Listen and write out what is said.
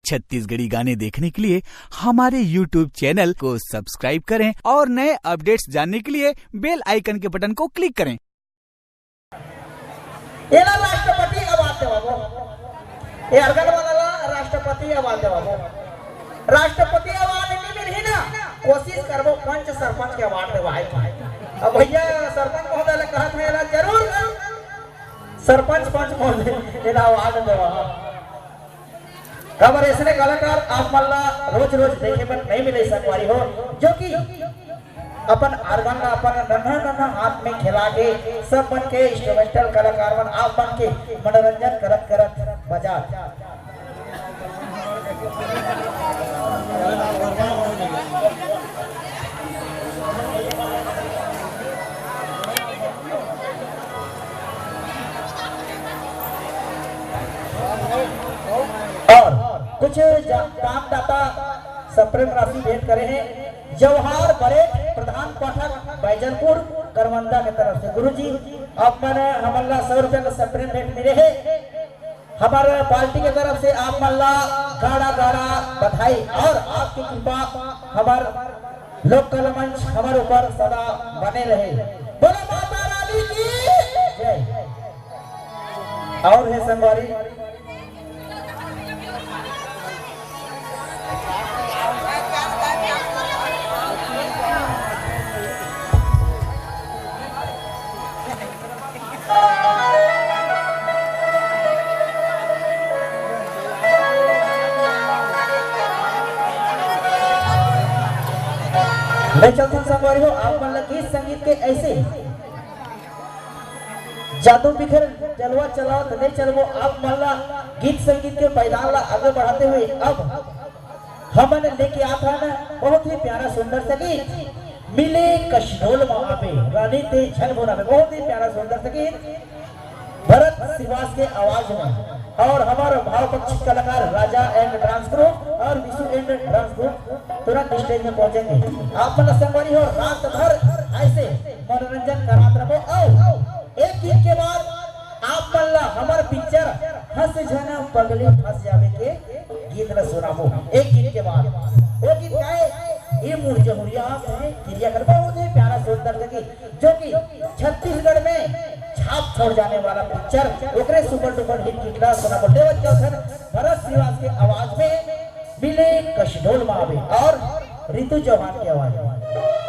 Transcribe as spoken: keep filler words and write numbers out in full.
छत्तीसगढ़ी गाने देखने के लिए हमारे YouTube चैनल को सब्सक्राइब करें और नए अपडेट्स जानने के लिए बेल आइकन के बटन को क्लिक करें। एला राष्ट्रपति अवार्ड देवाबो, ये अर्गन वाला ला राष्ट्रपति अवार्ड देवाबो। राष्ट्रपति अवार्ड नहीं मिलही ना, कोशिश करबो पंच सरपंच के अवार्ड देवाए के। अब भैया सरपंच महोदय ला कहत हे, एला जरूर सरपंच पंच महोदय एला अवार्ड देवा। काबर ऐसने कलाकार आप मन ला रोज रोज देखे बर नहीं मिले संगवारी हो, जो कि अपन आर्गन ला अपन नन्हा नन्हा हाथ में खेला के सब मन के इंस्ट्रूमेंटल कलाकार मन आप मन के मनोरंजन करत करत बजा। और कुछ दानदाता सप्रेम राशि भेंट करे हे जवाहर बरेठ प्रधान पाठक बैजलपुर करमंदा के तरफ से। गुरुजी, आप मन हमन ला सौ रुपया का सप्रेम भेंट मिले हे। हमारे पार्टी के तरफ से आप मन ला गाड़ा गाड़ा बधाई और आपकी कृपा हमार लोक कला मंच हमारे ऊपर सदा बने रहे। बोलो माता रानी की जय। और हे संगवारी, ले चलथन संगवारी हो, आप मन ला गीत संगीत के ऐसे जादू बिखेर जलवा चलावत ले चलबो। आप मन ला गीत संगीत के पायदान ला आगे बढ़ाते हुए अब हमन लेके आथन बहुत ही प्यारा सुंदर सा गीत मिले कशडोल मा आबे रानी ते झन बोलाबे। बहुत ही प्यारा सुंदर सा गीत भरत श्रीवास के आवाज में और हमारे भाव पक्ष कलाकार राजा एंड डांस ग्रुप और विशु एंड डांस ग्रुप तुरंत स्टेज में पहुंचेंगे। आप मन संगवारी हो, रात भर ऐसे मनोरंजन करात रहो। आओ, एक गीत के बाद आप मन ला हमार पिक्चर हंस झना पगली फंस जावे के गीत ला सुनाबो। एक गीत के बाद वो गीत गाए ये मुरझे हुरिया आप हैं किरिया कर, बहुत ही प्यारा सुंदर सा गीत जो कि छत्तीसगढ़ में छाप छोड़ जाने वाला पिक्चर ओकरे सुपर डुपर हिट गीत ला सुनाबो। लेवत चौथन भरत श्रीवास के आवाज में मिले कशडोल मावे और रितु चौहान की आवाज में।